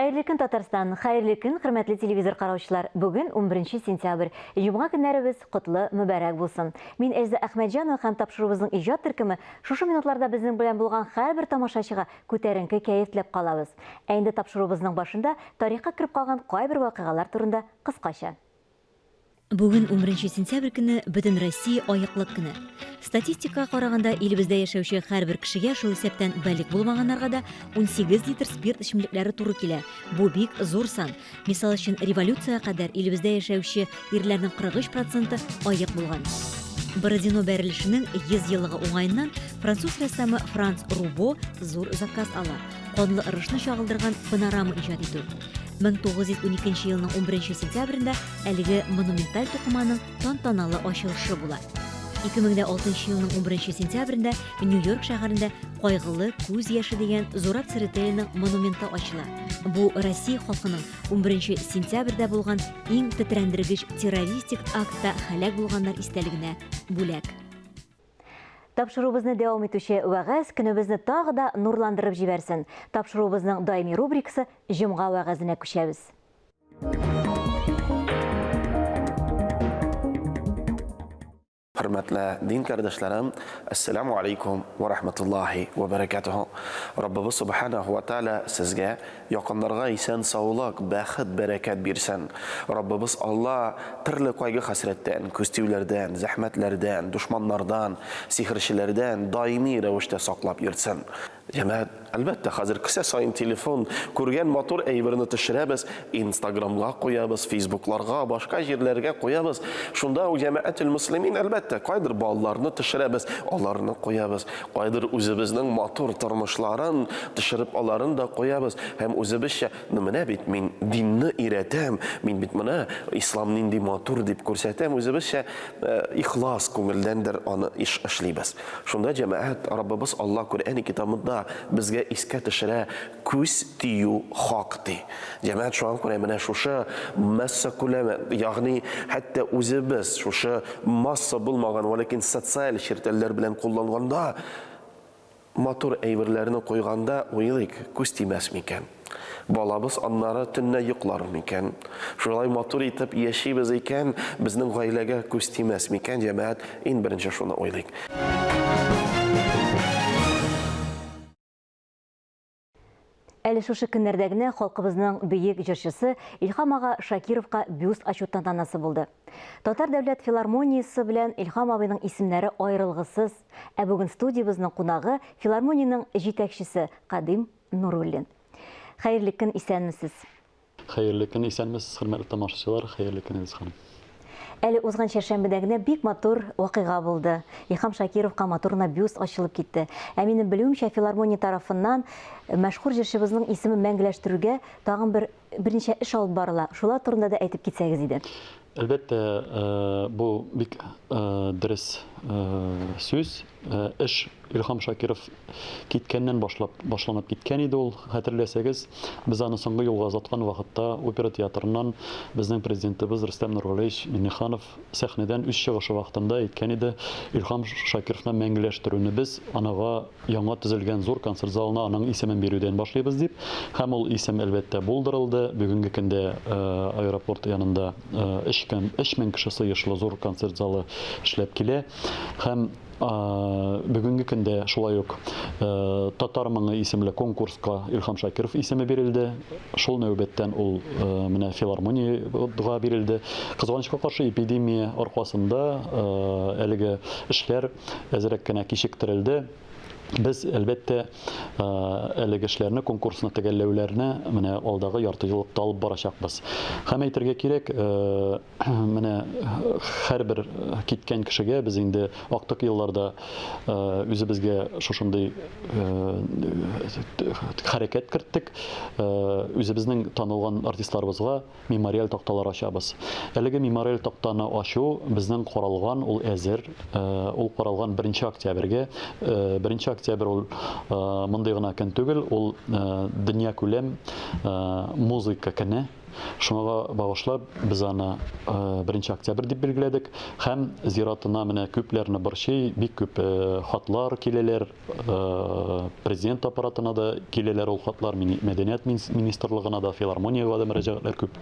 Хәерле көн, Татарстан! Хәерле көн, хөрмәтле телевизор караучылар! Бүген 11 сентябрь. Җомга көннәребез котлы, мөбарәк булсын. Мин Эльза Әхмәтҗанова һәм тапшыруыбызның иҗат төркеме шушы минутларда безнең белән булган һәрбер тамашачыга күтәренке кәеф теләп калабыз. Ә инде тапшыруыбызның башында тарихка кереп калган кайбер вакыйгалар турында кыскача. Бүген 11 сентябрь көне Бөтенроссия аеклык көне. Статистикага караганда, илебездә яшәүче һәрбер кешегә, шул исәптән балигъ булмаганнарга да, 18 литр спирт эчемлекләре туры килә. Бу бик зур сан. Мисал өчен, революциягә кадәр илебездә яшәүче ирләрнең 43 проценты аек булган. Бородино бәрелешенең 100 еллыгы уңаеннан француз рәссамы Франц Рубо зур заказ ала, канлы ырышны чагылдырган панорама иҗат итү. 1912 елның 11 сентябрендә әлеге монументаль тукыманың тантаналы ачылышы була. 2006 елның 11 сентябрендә Нью-Йорк шәһәрендә Кайгылы күз яше дигән Зураб Церетелиның монументы ачыла. Бу Россия халкының 11 сентябрьдә булган иң тетрәндергеч террористик актта һәлак булганнар истәлегенә бүләк. Тапшыруыбызны дәвам итүче вәгазь көнебезне тагы да нурландырып җибәрсен. Тапшыруыбызның даими рубрикасы Җомга вәгазенә күчәбез. Хөрмәтле дин кардәшләрем, әссәламү алейкум ва рахматуллахи ва бәрәкәтүһү. Раббыбыз субханаху ва тааля сезгә, якыннарга исән саулык, бәхет, бәрәкәт бирсен. Раббыбыз Алла төрле кайгы-хәсрәттән, күз тиюләрдән, зәхмәтләрдән, дошманнардан, сихерчеләрдән даими рәвештә саклап йөртсен. Җәмәгать, әлбәттә, хәзер кесә саен телефон, күргән матур әйберне төшерәбез, Инстаграмга куябыз, Фейсбукларга, башка җирләргә куябыз. Шунда ук җәмәгател мөслимин, әлбәттә, кайдыр балаларны төшерәбез, аларны куябыз, кайдыр үзебезнең матур тормышларын төшереп, аларын да куябыз һәм үзебезчә, ну менә бит мин динне өйрәтәм, мин бит менә ислам нинди матур дип күрсәтәм, үзебезчә ихлас күңелдәндер аны эшлибез. Шунда, җәмәгать, Раббыбыз Алла Коръәни китабында безгә искә төшерә, күз тию хак, ди. Җәмәгать, шуңа күрә менә шушы массакүләм, ягъни хәтта үзебез шушы масса булмаган, вәләкин социаль челтәрләр белән кулланганда, матур әйберләрне куйганда уйлыйк, күз тимәс микән? Балабыз аннары төнлә йоклар микән? Шулай матур итеп яшибез икән, безнең гаиләгә күз тимәс микән, җәмәгать, иң беренче шуны уйлыйк. Әле шушы көннәрдә генә халкыбызның бөек җырчысы Илһам ага Шакировка бюст ачу тантанасы булды. Татар дәүләт филармониясе белән Илһам абыйның исемнәре аерылгысыз. Ә бүген студиябезнең кунагы, филармониянең җитәкчесе Кадыйм Нуруллин. Хәерле көн, исәнмесез. Хәерле көн, исәнмесез, хөрмәтле тамашачылар, хәерле көн, Эльза ханым. Әле узган чәршәмбедә генә бик матур вакыйга булды. Илһам Шакировка матур гына бюст ачылып китте. Ә минем белүемчә, филармония тарафыннан мәшһүр җырчыбызның исемен мәңгеләштерүгә тагын бер берничә эш алып барыла. Шулар турында да әйтеп китсәгез иде. Әлбәттә, бу бик дөрес сүз. Эш Илһам Шакиров киткәннән башлап башланып киткән иде ул. Хәтерләсәгез, без аны соңгы юлга озаткан вакытта опера театрыннан безнең президентыбыз Рөстәм Нургалиевич Миңнеханов сәхнәдән үз чыгышы вакытында әйткән иде, Илһам Шакировны мәңгеләштерүне без анага яңа төзелгән зур концерт залына аның исемен бирүдән башлыйбыз дип. Һәм ул исем, әлбәттә, булдырылды. Бүгенге көндә аэропорт янында 3000 кеше сыешлы зур концерт залы эшләп килә. Һәм бүгенге көндә шулай ук Татар моңы исемле конкурска Илһам Шакиров исеме бирелде. Шул нәүбәттән ул менә филармониягә бирелде. Кызганычка каршы, эпидемия аркасында әлеге эшләр әзрәк кенә кичектерелде. Без, әлбәттә, әлеге эшләрне, конкурсны төгәлләүләрне менә алдагы ярты еллыкта алып барачакбыз. Һәм әйтергә кирәк, менә һәрбер киткән кешегә без инде актык елларда үзебезгә шушындый хәрәкәт керттек. Үзебезнең танылган артистларыбызга мемориаль такталар ачабыз. Әлеге мемориаль тактаны ачу безнең каралган, ул әзер, ул каралган 1 октябрьгә. 1 октябрь ул мондый гына көн түгел, ул дөньякүләм музыка көне. Шуңа багышлап без аны 1 октябрь дип билгеләдек һәм зиратына менә күпләрне борчый, бик күп хатлар киләләр, президент аппаратына да киләләр ул хатлар, мәдәният министрлыгына да, филармониягә дә мөрәҗәгатьләр күп.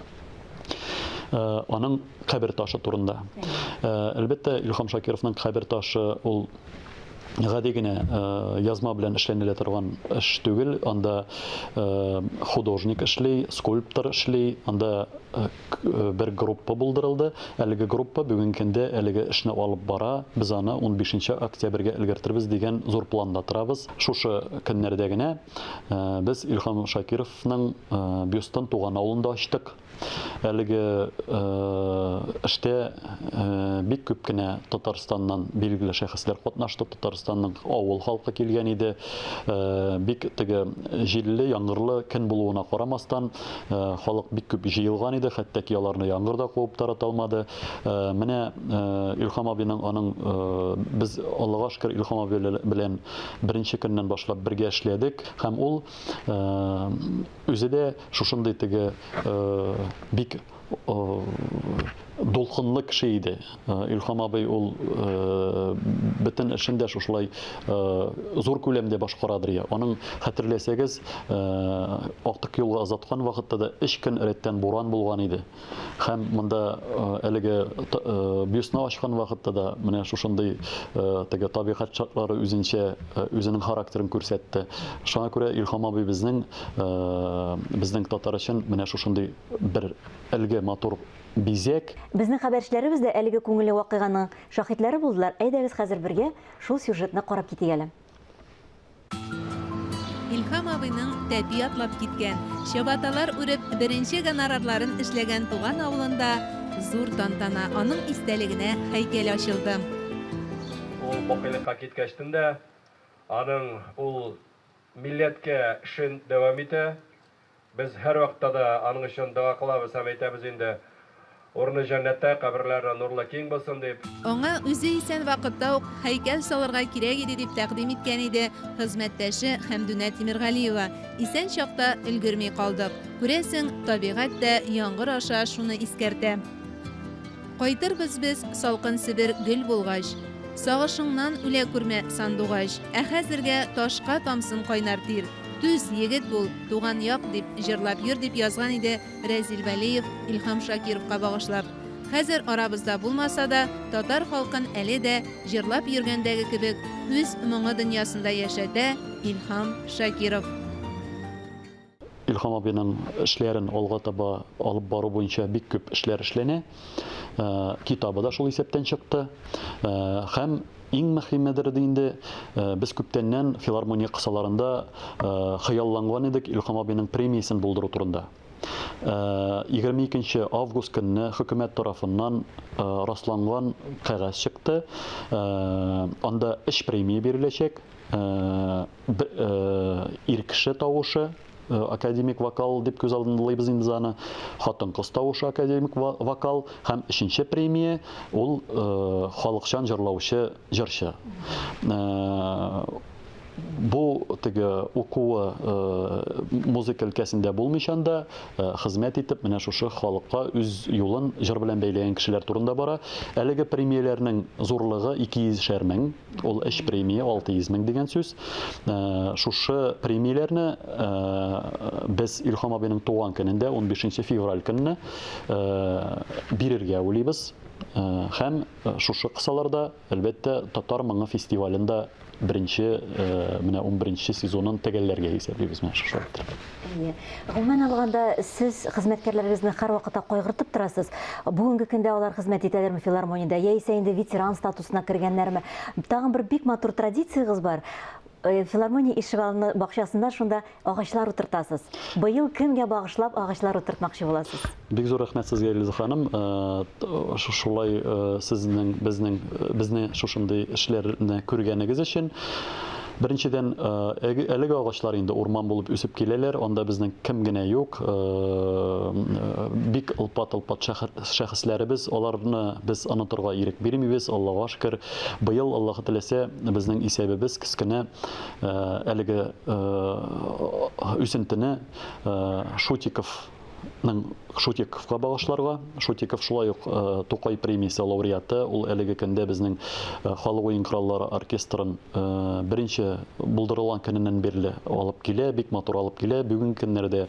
Аның кабер ташы турында. Әлбәттә, Илһам Шакировның кабер ташы ул гади генә язма белән эшләнелә торган эш түгел. Анда художник эшли, скульптор эшли, анда бер группа булдырылды. Әлеге группа бүгенге көндә әлеге эшне алып бара. Без аны 15 октябрьгә өлгертербез дигән зур планда торабыз. Шушы көннәрдә генә без Илһам Шакировның бюстын туган авылында ачтык. Әлеге эштә бик күп кенә Татарстаннан билгеле шәхесләр катнашты. Татарстанның авыл халкы килгән иде. Бик теге җилле, яңгырлы көн булуына карамастан, халык бик күп җыелган иде, хәтта ки аларны яңгыр да куып тарата алмады. Менә Илһам абыйның аның без Аллага шөкер Илһам абый белән беренче көннән башлап бергә эшләдек һәм ул Үзе дә шушындый теге бик дулкынлы кеше иде. Илһам абый ул бөтен эшен дә шушылай зур күләмдә башкарадыр я. Аның хәтерләсәгез, актык юлга озаткан вакытта да өч көн рәттән буран булган иде. Һәм монда әлеге бюстны ачкан вакытта да менә шушындый теге табигать шартлары үзенчә үзенең характерын күрсәтте. Шуңа күрә Илһам абый безнең безнең татар өчен менә шушындый бер әлге матур бизәк. Безнең хәбәрчеләребез дә әлеге күңелле вакыйганың шаһитләре булдылар. Әйдәгез хәзер бергә шул сюжетны карап китик әле. Илһам абыйның тәпи атлап киткән, чабаталар үреп беренче гонорарларын эшләгән туган авылында зур тантана, аның истәлегенә һәйкәл ачылды. Ул бакыйлыкка киткәчтен дә, аның ул милләткә эшен дәвам итә. Без һәрвакытта да аның өчен дога кылабыз һәм әйтәбез инде, урыны җәннәттә, каберләре нурлы киң булсын дип. Аңа үзе исән вакытта ук һәйкәл салырга кирәк иде дип тәкъдим иткән иде хезмәттәше Хәмдүнә Тимергалиева. Исән чакта өлгерми калдык. Күрәсең, табигать тә яңгыр аша шуны искәртә. Кайтырбыз без салкын Себер гөл булгач. Сагышыңнан үлә күрмә, сандугач. Ә хәзергә ташка тамсын кайнар тир. Түз, егет бул, туган як дип җырлап йөр, дип язган иде Рәзил Вәлиев Илһам Шакировка багышлап. Хәзер арабызда булмаса да, татар халкын әле дә җырлап йөргәндәге кебек үз моңы дөньясында яшәтә Илһам Шакиров. Илһам абыйның эшләрен алга таба алып бару буенча бик күп эшләр эшләнә. Китабы да шул исәптән чыкты. Һәм иң мөһимедер дә инде, без күптәннән филармония кысаларында хыялланган идек Илһам абыйның премиясен булдыру турында. 22 август көнне хөкүмәт тарафыннан расланган кәгазь чыкты. Анда өч премия биреләчәк. Ир кеше тавышы, академик вокал дип күз алдындалыйбыз инде без аны, хатын-кыз тавышы академик вокал һәм өченче премия ул халыкчан җырлаучы җырчы. Бу теге укуы музыка өлкәсендә булмыйчан да хезмәт итеп, менә шушы халыкка үз юлын җыр белән бәйләгән кешеләр турында бара. Әлеге премияләрнең зурлыгы 200 мең. Ул өч премия, 600 мең дигән сүз. Шушы премияләрне без Илһам абыйның туган көнендә, 15 февраль көнне бирергә уйлыйбыз. Һәм шушы кысаларда, әлбәттә, Татар моңы фестивалендә беренче, менә 11 сезонын төгәлләргә исәплибез менә шушы итеп. Әйе. Гомумән алганда, сез хезмәткәрләрегезне һәрвакытта кайгыртып торасыз. Бүгенге көндә алар хезмәт итәләрме филармониядә, яисә инде ветеран статусына кергәннәрме? Тагын бер бик матур традициягез бар. Э, филармония ишегалны бакчасында шунда агачлар утыртасыз. Быел кемгә багышлап агачлар утыртмакчы буласыз? Бик зур рәхмәт сезгә, Эльза ханым. Э, шулай э, сезнең безнең безне шушындый эшләрне күргәнегез өчен. Беренчедән, әлеге агачлар инде урман булып үсеп киләләр, анда безнең кем генә юк, бик олпат-олпат шәхесләребез, аларны без онытырга ирек бирмибез, Аллага шөкер. Быел, Аллаһы теләсә, безнең исәбебез кечкенә әлеге үсентене Шутиков. Шутиковның Шутиковка багышларга. Шутиков шулай ук э, Тукай премиясе лауреаты. Ул әлеге көндә безнең э, халык уен кораллары оркестрын э, беренче булдырылган көненнән бирле алып килә, бик матур алып килә. Бүгенге көннәрдә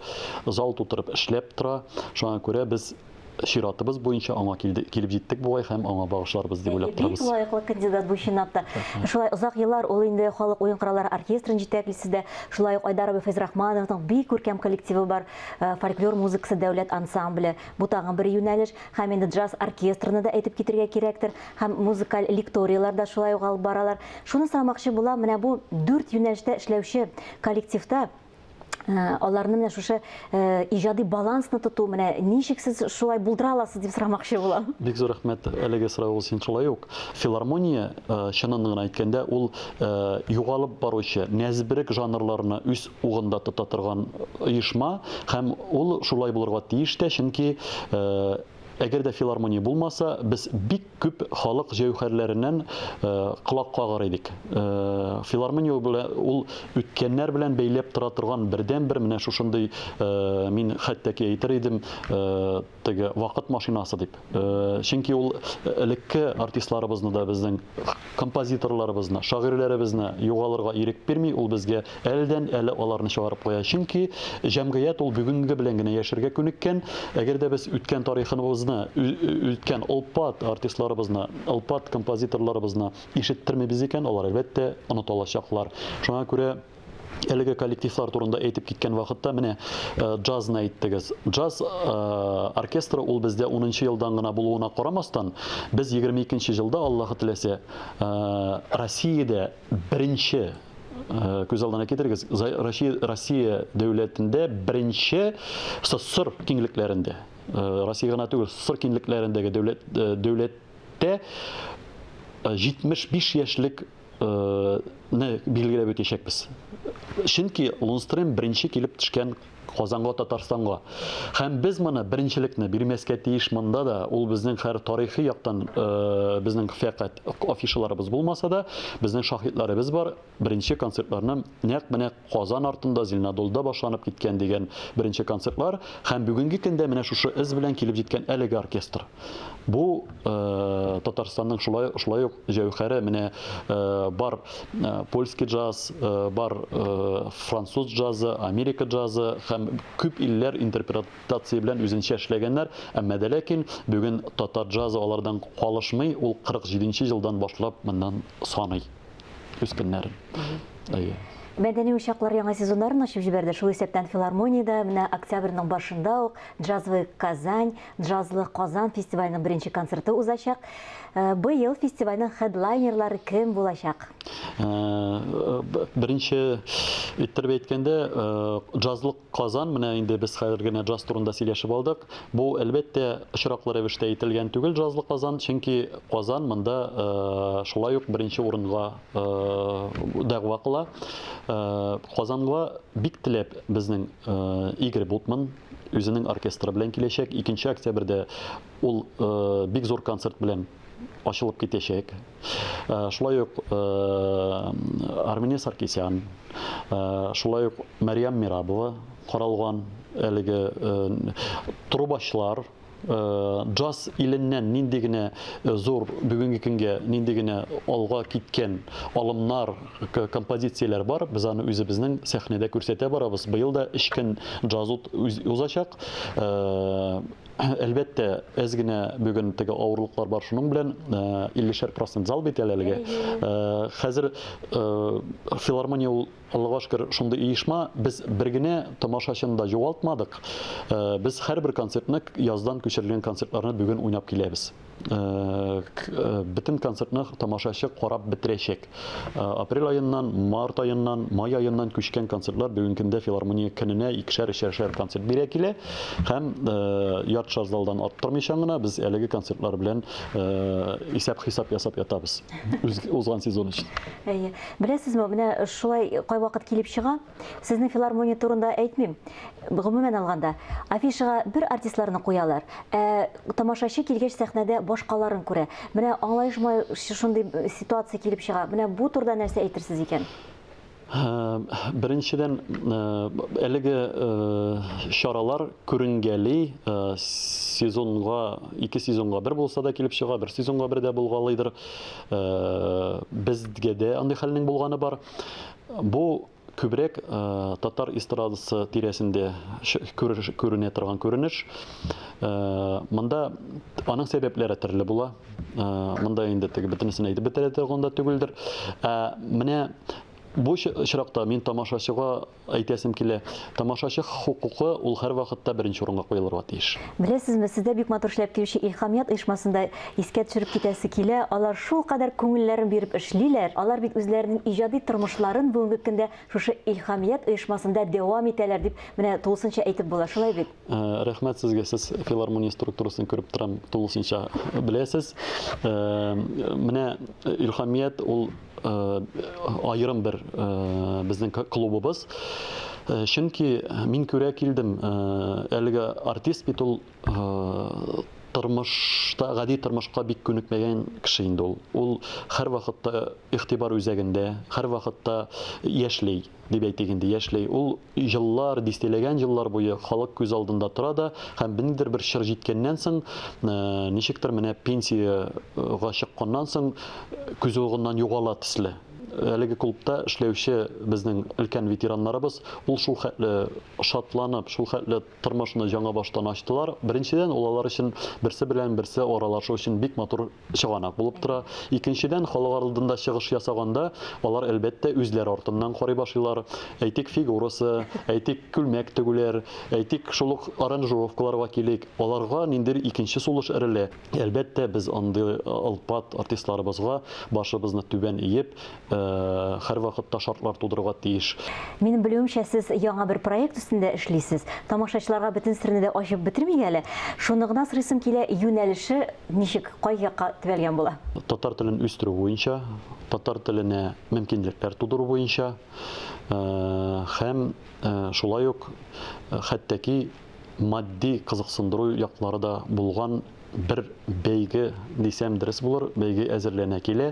зал тутырып эшләп тора. Шуңа күрә без чиратыбыз буенча аңа килде, килеп җиттек бугай һәм аңа багышларбыз дип уйлап торабыз. Бик лаеклы кандидат бу чынлап та. Шулай озак еллар ул инде халык уен кораллары оркестрын җитәклисе дә, шулай ук Айдар абый Фәйзрахмановның бик күркәм коллективы бар, э, фольклор музыкасы дәүләт ансамбле. Бу тагын бер юнәлеш. Һәм инде джаз оркестрны да әйтеп китергә кирәктер. Һәм музыкаль лекторияләр дә шулай ук алып баралар. Шуны сорамакчы булам, менә бу дүрт юнәлештә эшләүче коллективта Э, аларны менә шушы э, иҗади балансны тоту менә ничек сез шулай булдыра аласыз дип сорамакчы булам. Бик зур рәхмәт әлеге соравыгыз өчен шулай ук. Филармония, э, чынын гына әйткәндә, ул югалып баручы нәзберек жанрларны үз угында тота торган оешма һәм ул шулай булырга тиеш тә, чөнки әгәр дә филармония булмаса, без бик күп халык җәүһәрләреннән колак кагар идек. Филармония ул үткәннәр белән бәйләп тора торган бердәнбер менә шушындый, мин хәтта ки әйтер идем, теге вакыт машинасы дип. Чөнки ул элекке артистларыбызны да безнең композиторларыбызны, шагыйрьләребезне югалырга ирек бирми, ул безгә әледән-әле аларны чыгарып куя. Чөнки җәмгыять ул бүгенге белән генә яшәргә күнеккән. Әгәр дә без үткән тарихыбызны, үткән олпат артистларыбызны, олпат композиторларыбызны ишеттермибез икән, алар, әлбәттә, онытылачаклар. Шуңа күрә әлеге коллективлар турында әйтеп киткән вакытта менә э, джазны әйттегез. Джаз э, оркестры ул бездә 10 елдан гына булуына карамастан, без 22 елда, Аллаһы теләсә, э, Россиядә беренче күз алдына китерегез, Россия, Россия дәүләтендә беренче СССР киңлекләрендә, Россия гына түгел, СССР киңлекләрендәге дәүләт дәүләттә 75 яшьлек не билгеләп үтәчәкбез. Чөнки Лунстрем беренче килеп төшкән Казанга, Татарстанга. Һәм без моны беренчелекне бирмәскә тиеш монда да. Ул безнең хәр тарихи яктан безнең фәкать афишаларыбыз булмаса да, безнең шаһитларыбыз бар. Беренче концертларны нәкъ менә Казан артында, Зеленодолда башланып киткән дигән беренче концертлар. Һәм бүгенге көндә менә шушы эз белән килеп җиткән әлеге оркестр. Бу Татарстанның шулай шулай ук җәүһәре. Менә бар польский джаз, бар француз джазы, Америка джазы һәм күп илләр интерпретация белән үзенчә эшләгәннәр. Әмма дә ләкин бүген татар джазы алардан калышмый, ул 47 нче елдан башлап моннан саный үз көннәрен. Әйе. Мәдәни учаклар яңа сезоннарын ачып җибәрде. Шул исәптән филармониядә менә октябрьнең башында ук Джазвый Казань, Джазлы Казан фестиваленең беренче концерты узачак. Э, быел фестивальнең хедлайнерлары кем булачак? Э, беренче иттереп әйткәндә, э, Джазлы Казан, менә инде без хәзер генә джаз турында сөйләшеп алдык. Бу, әлбәттә, очраклы рәвештә әйтелгән түгел Джазлы Казан, чөнки Казан монда шулай ук беренче урынга дәгъва кыла. Казанга бик теләп безнең Игорь Бутман үзенең оркестры белән киләчәк. 2 октябрьдә ул бик зур концерт белән ачылып китәчәк. Шулай ук Армине Саркисян, шулай ук Мәрьям Мирабова каралган әлеге трубачлар Джаз иленнән нинди генә зур бүгенге көнгә нинди генә алга киткән алымнар, композицияләр бар, без аны үзебезнең сәхнәдә күрсәтә барабыз. Быел да өч көн джаз узачак. Әлбәттә, әз генә бүген теге авырлыклар бар шуның белән, 50 процент зал бит әле әлегә. Хәзер филармония ул Аллага шөкер, шундый оешма, без бер генә тамашачыны да югалтмадык. Э, без һәрбер концертны, яздан күчерелгән концертларны бүген уйнап киләбез. Э, э, бөтен концертны тамашачы карап бетерәчәк. Апрель аеннан, март аеннан, май аеннан күчкән концертлар бүгенге көндә филармония көненә икешәр, өчәшәр концерт бирә килә. Һәм яртышар залдан арттырмыйча гына без әлеге концертлар белән исәп-хисап ясап ятабыз. Узган сезон өчен. Әйе. Беләсезме, менә шулай кайвакыт килеп чыга. Сезнең филармония турында әйтмим. Гомумән алганда, афишага бер артистларны куялар, ә тамашачы килгәч сәхнәдә башкаларын күрә. Менә аңлаешмай шундый ситуация килеп чыга. Менә бу турыда нәрсә әйтерсез икән? Беренчедән, әлеге чаралар күренгәли, сезонга, ике сезонга бер булса да килеп чыга, бер сезонга бер дә булгалыйдыр. Безгә дә андый хәлнең булганы бар. Бу күбрәк татар эстрадасы тирәсендә күренә торган күренеш. Монда аның сәбәпләре төрле була. Монда инде теге бөтенесен әйтеп бетерә торган да түгелдер. Ә менә Бу очракта мин тамашачыга әйтәсем килә, тамашачы хокукы ул һәрвакытта беренче урынга куелырга тиеш. Беләсезме, сездә бик матур эшләп килүче Илһамият оешмасында искә төшереп китәсе килә, алар шулкадәр күңелләрен биреп эшлиләр, алар бит үзләренең иҗади тормышларын бүгенге көндә шушы Илһамият оешмасында дәвам итәләр дип менә тулысынча әйтеп була, шулай бит? Рәхмәт сезгә, сез филармония структурасын күреп торам, тулысынча беләсез. Менә Илһамият ул аерым бер безнең клубыбыз. Чөнки мин күрә килдем, әлеге артист бит ул тормышта, гади тормышка бик күнекмәгән кеше инде ул. Ул һәрвакытта игътибар үзәгендә, һәрвакытта яшьли, дип әйтик инде, яшьли. Ул еллар, дистәләгән еллар буе халык күз алдында тора да һәм ниндидер бер чор җиткәннән соң, ничектер менә пенсиягә чыкканнан соң күз угыннан югала төсле. Әлеге клубта эшләүче безнең өлкән ветераннарыбыз ул шул хәтле шатланып, шул хәтле тормышны яңа баштан ачтылар. Беренчедән, ул алар өчен берсе белән берсе аралашу өчен бик матур чыганак булып тора. Икенчедән, халык алдында чыгыш ясаганда, алар, әлбәттә, үзләре артыннан карый башлыйлар. Әйтик, фигурасы, әйтик, күлмәк тегүләр, әйтик, шул ук аранжировкаларга килик, аларга ниндидер икенче сулыш өрелә. Әлбәттә, без андый олпат артистларыбызга башыбызны түбән иеп, һәрвакытта шартлар тудырырга тиеш. Минем белүемчә, сез яңа бер проект өстендә эшлисез. Тамашачыларга бөтен серне дә ачып бетермик әле. Шуны гына сорыйсым килә, юнәлеше ничек, кай якка төбәлгән була? Татар телен үстерү буенча, татар теленә мөмкинлекләр тудыру буенча һәм шулай ук хәтта ки матди кызыксындыру яклары да булган бер бәйге дисәм дөрес булыр, бәйге әзерләнә килә.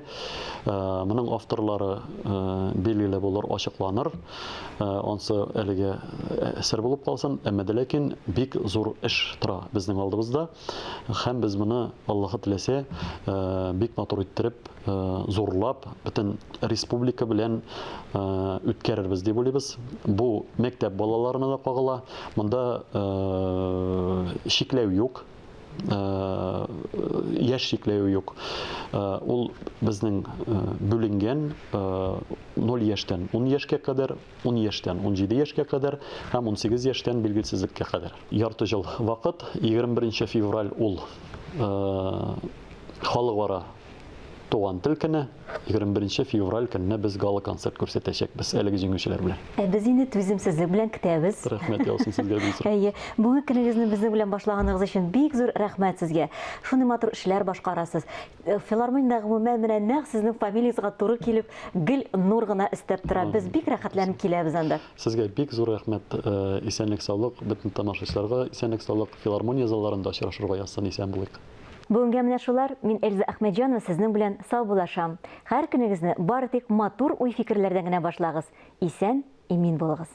Моның авторлары билгеле булыр, ачыкланыр. Ансы әлегә сер булып калсын, әмма дә ләкин бик зур эш тора безнең алдыбызда. Һәм без моны, Аллаһы теләсә, бик матур иттереп, зурлап, бөтен республика белән үткәрербез дип уйлыйбыз. Бу мәктәп балаларына да кагыла. Монда чикләү юк. Яшь чикләве юк. Ул безнең бүленгән 0 яшьтән 10 яшькә кадәр, 10 яшьтән 17 яшькә кадәр һәм 18 яшьтән билгесезлеккә кадәр. Ярты ел вакыт, 21 февраль ул халыкара туган тел көне, 21 февраль көнне без гала-концерт күрсәтәчәкбез әлеге җиңүчеләр белән. Ә без инде түземсезлек белән көтәбез. Рәхмәт яусын сезгә бик зур. Әйе, бүгенге көнегезне безнең белән башлаганыгыз өчен бик зур рәхмәт сезгә. Шундый матур эшләр башкарасыз. Э, филармониядә гомумән менә нәкъ сезнең фамилиягезгә туры килеп, гел нур гына өстәп тора. Без бик рәхәтләнеп киләбез анда. Сезгә бик зур рәхмәт, э, исәнлек-саулык, бөтен тамашачыларга исәнлек-саулык, филармония залларында очрашырга язсын, исән булыйк. Бүгенгә менә шулар, мин Эльза Әхмәтҗанова сезнең белән саубуллашам. Һәр көнегезне бары тик матур уй-фикерләрдән генә башлагыз. Исән, имин булыгыз.